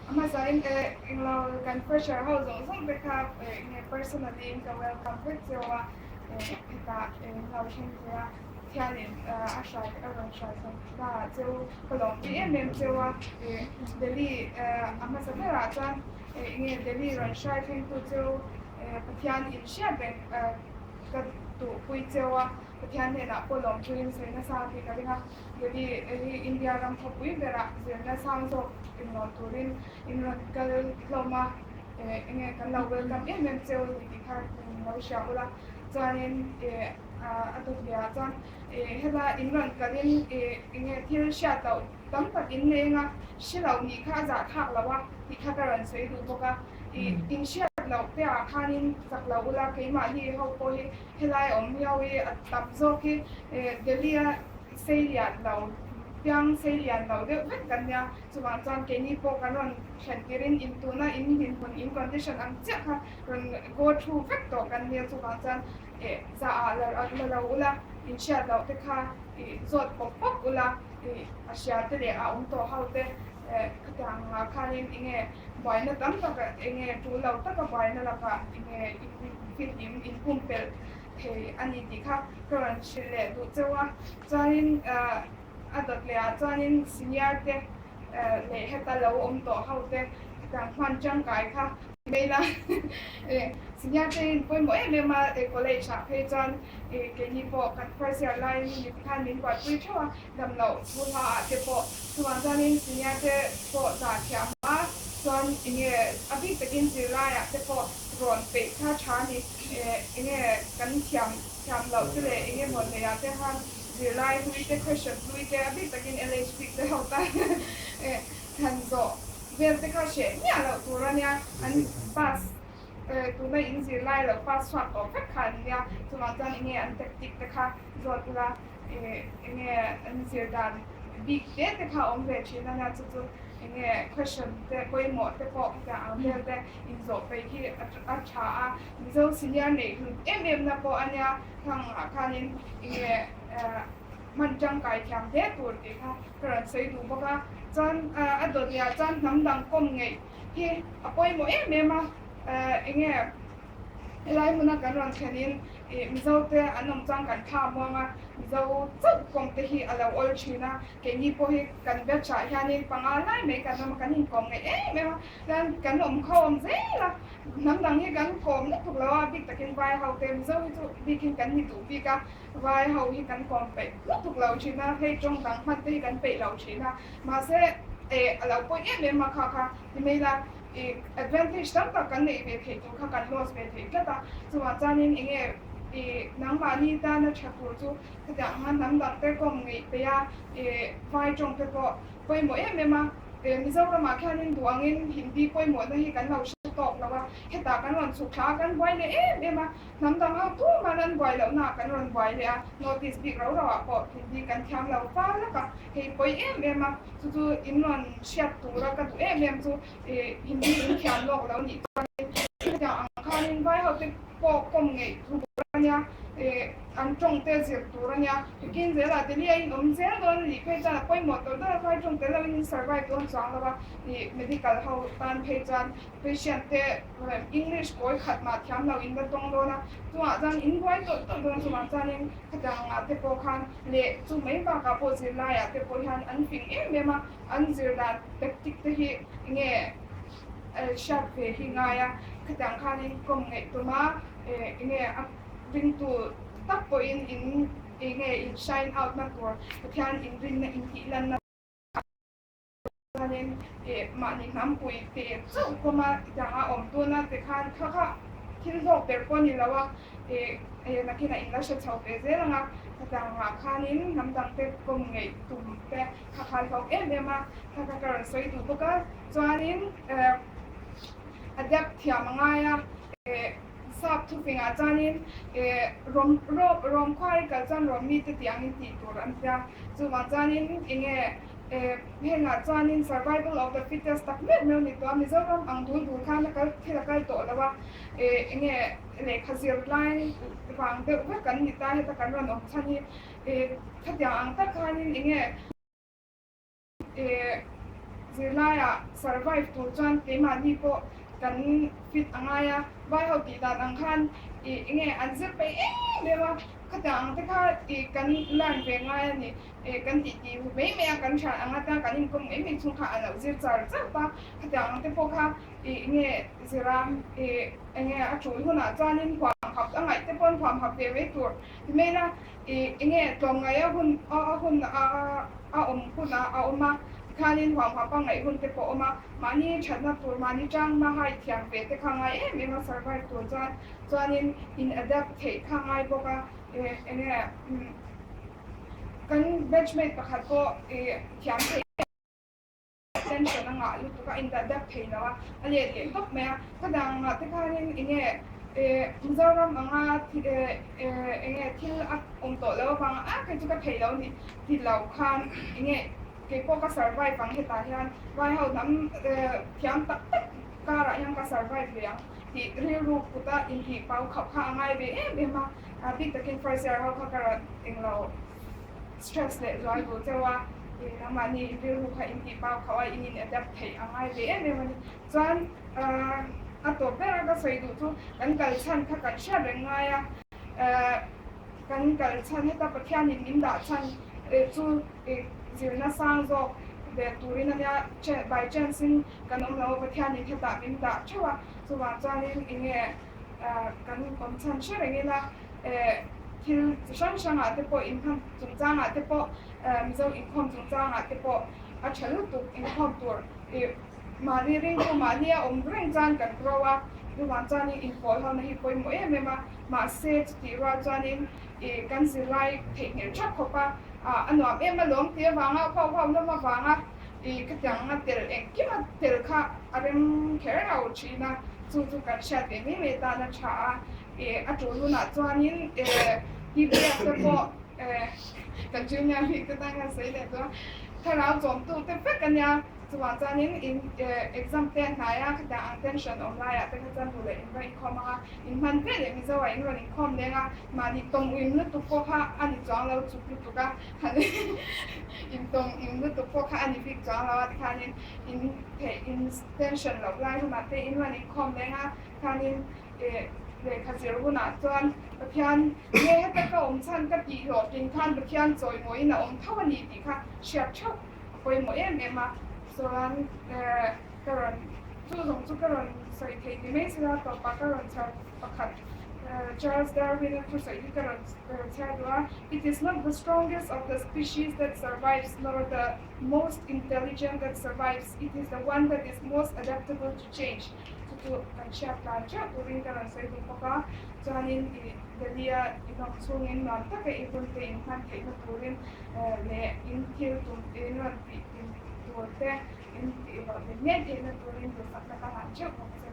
A hmasain englo kan fresher ho zawng zawng te kha enge personally in ka welcome vek cheu a, hetah englo thleng thei a, Pathianin a hrai a rawn hrai chho ta cheu ka lawmpui em em cheu a, Delhi a hmasa berah chuan enge Delhi rawn hrai thlengtu cheu Pathian in hriat reng ka duhpui cheu a, Pathian hnenah pawh lawmpuiin sawi nasa tih ka ring a. Delhi hi India ram khawpui berah zirna sang zawk inrawn turin in rawn kal hlawm a, enge kan lo welcome em em cheu ni tih kha in lo hria ula. Chuanin a dawtliah chuan heta in rawn kalin enge thil hriat loh tam tak in nei anga hre loh nih kha a zahthlak loh a tih kha ka rawn sawi duh bawk a. In hriat loh te ah khanin chak lo ula keimahni ho pawh hi Helai awm miau hi a tam zawk hi Delhi a sei lian lo, piang sei lian lo deuh vek kan nia. Chuvang chuan keini pawh kan rawn thlen tirin in tuna in dinhmun, in condition ang chiah kha rawn go through vek tawh kan nia. Chuvang chuan eh za ah la lo ula, in hriat loh te kha ih zawt pawp pawp ula, ih a hria te leh a awm tawh ho te eh khatiang ah khanin enge buaina tam tak enge tul lo taka buaina lakah enge in fihlim in pumpelh thei a ni tih kha ka rawn hrilh leh duh cheu a. Chuanin a dawt leh ah chuanin senior te leh heta lo awm tawh ho te hetiang hman tangkai kha mail a senior te in pawimawh em em a college ah phei chuan keini pawh kan first year laiin mi te khan min buaipui theuh a damloh thu hla ah te pawh chuvang chuanin senior te pawh dah thiam a chuan enge a bik takin zirlai ah te pawh rawn peih kha tha a ni. Enge kan thiam thiam loh te leh enge maw neih ah te khan zirlai hlui te question hlui te a bik takin LH bik te ho tan han zawh vel te kha hreh miah loh tur a nia an pass tuna in zirlai loh pass chhuak tawh vek kha an nia chuvang chuan enge an tactic te kha zawt ula enge an zir dan bik te te kha awm ve thin a nia chu chu enge question te pawimawh te pawh khatiang ang vel te inzawh peih hi a tha a, Mizo senior neih hlut em em na pawh a nia, khang ah khanin enge hman tangkai thiam hle tur tih kha ka rawn sawi duh bawk a, chuan a dawt leh ah chuan hnam dang kawm ngeih hi a pawimawh em em a, enge helai hmuna kan rawn thlenin ih Mizo te an awm chuan kan thla muang a, Mizo chauh kawm te hi a lo awl thin a, keini pawh hi kan batch ah hianin panga lai mai kan awm a, kan inkawm ngeih em em a. Chuan kan awm kho awm zel a, hnam dang hi kan kawm lutuk lo a, bik takin vai ho te Mizo hi chu bikin kan ni duh bik a, vai ho hi kan kawm peih lutuk lo thin a, hei tawng dang hman te hi kan peih lo thin a, mahse eh a lo pawi em em a kha kha ti mai ila ih advantage tam tak kan neih ve theih tur kha kan loss ve thei tlat a, chuvang chuanin enge ih nangmahni tana tha tur chu khatiang anga hnam dang te kawm ngeih peih a, ih vai tawng te pawh pawimawh em em a, Mizoramah khianin duh angin Hindi pawimawhna hi kan lo hre tawk lo a, hetah kan rawn chhuk thla a, kan buai leh em em a, hnam dang ho tuman an buai lohnaah kan rawn buai leh a, notice bik rau rauah pawh Hindi kan thiam lo fal lak a, hei pawi em em a, chu chu in rawn hriat tura ka duh em em chu Hindi in thiam lawk lo nih chuanin hetiang ang khanin vai ho te pawh kawm ngeih tur a nia, an tawng te zir tur a nia. Tukin zelah Delhi a inawm zel dawn a nih phei chuan a pawimawh tawh dawn a, vai tawng tel loin in survive dawn chuang lo a, ih medical ho tan phei chuan patient te English kawi khat mah thiam lo in la tawng dawn a, chungah chuan in buai tawlh tawlh dawn chungah chuanin khatiang ah te pawh khan leh chu mai bakah pawh zirlaiah te pawh hian an fing em em a, an zir dan tactic te hi enge hriat ve hi ngai a, khatiang khanin kawm ngaih tum a, enge a ringtu tak pawhin in enge in shine out na tur Pathian in rinna in tih lanna chuanin mahni hnampui te chauh kawma tiang a awm tuna te khan kha kha thil hlawk ber pawh a ni lo a, nakinah in la hre chho ve zel ang a, khatiang ah khanin hnam dang te kawm ngeih tum te kha kha hlawk em em a, kha kha ka rawn sawi duh bawk a. Chuanin adapt thiam a ngai a, sap thufingah chuanin rawm rawp rawm khuai kal chuan rawm mite tih angin tih tur an tia. Chuvang chuanin enge hengah chuanin survival of the fittest tak meuh meuh ni tawh a, Mizoram ang dul dul khan a kal thil a kal tawh lo a, enge lehkha zir lai vang deuh vek kan ni ta heta kan rawn awm chhan hi khatiang ang tak khanin enge. Zirlaiah survive tur chuan keimahni pawh kan fit a ngai a, vai ho tih dan ang khan ih enge an zir peih em em a, khatiang ang te kha ih kan learn ve ngai a ni. Ih kan tih tih hu mai mai a, kan hran ang atan kan inkawm mai mai chhung kha a lo zir char char a, khatiang ang te pawh kha ih enge zir a, ih enge a tul hunah chuanin huam hap a ngaih te pawn huam hap ve mai tur ti mai ila ih enge tlawmngaih a hun a hun a a awm hunah a awm a, tikhanin huam hap a ngaih hun te pawh a awm a, mahni thatna tur mahni tang hma hai thiam ve te kha ngai em em a survive tur chuan chuanin in adapt theih kha ngai bawk a, ih enge umm kan batchmate pakhat pawh ih thiam theih Tension a ngah lutuk a, indah dak thei lo a, a let leh tawp mai a. Ka dangah te khanin enge Mizoram anga enge thil a awm tawh lo avanga a kei chu ka thei lo ni ti lo khan enge keipawh ka survive ang hetah hian vai ho hnam thiam tak tak karah hian ka survive ve ang tih rilru kuta intih pau khauh kha a ngai ve em em a, a bik takin first year ho kha ka rawn englo. Stress leh zual duh cheu a, nangmahni rilru kha in tih pau khauh a, in in adapt theih a ngai ve em em a ni. Chuan a tawp ber a ka sawi duh chu kan kal chhan kha kan hriat reng ngai a, kan kal chhan heta Pathianin min dah chhan chu zirna sang zawk ve turin a nia, by chance in kan awm lo a, Pathianin hetah min dah theuh a, chuvang chuanin enge kan awm chhan hre reng ila. Thil chi hrang hrangah te pawh inkhawm chungchangah te pawh Mizo inkhawm chungchangah te pawh a tha lutuk inkhawm tur ih mahni ringtu mahni a awm reng chuan kan grow a, chuvang chuanin inpawl hona hi pawimawh em em a, mahse chutih rual chuanin ih kan zirlai theihnghilh thap khawp a, a nuam em alawm tih avanga huau huau hlawm avanga ih khatiang a tel engkima tel kha a rem kher lo thin a, chu chu kan hriat ve mai mai tan a tha a. Ih a tul hunah chuanin eh TPF te pawh eh kan junior hi te tan khan sawi leh tawh a, thlarau chawmtu te vek a nia, chuvang chuanin in eh exam te a hnai a, khatiang ang tension awm laiah te kha chuan duh leh in va inkhawm ang a, in hman ve leh Mizo ah in rawn inkhawm leng a, mahni tawng uim lutuk pawh kha a ni chuang lo chuk lutuk a, han in tawng uim lutuk pawh kha a ni bik chuang lo a, tikhanin in theih in tension loh lai hunah te in rawn inkhawm leng a, khanin eh lehkha zir hunah chuan Pathian nge heta ka awm chhan ka tih hlawhtling khan Pathian chawimawiin a awm tho a ni tih kha hriat theuh a pawimawh em em a, chuan eh ka rawn chu zawng chu ka rawn sawi thei ti mai sela tawpah ka rawn chhar pakhat Charles Darwin a thusawi hi ka rawn chhar duh a, It is not the strongest of the species that survives nor the most intelligent that survives, it is the one that is most adaptable to change. Chu chu kan hriat tlan teuh turin ka rawn sawi duh bawk a, chuanin i Delhi-a inawm chhungin nuam taka i hun te in hman theihna turin leh in thil tum in rawn tih tin tur te in tih hlawh hlin ngei theihna turin duhsakna ka hlan teuh bawk che.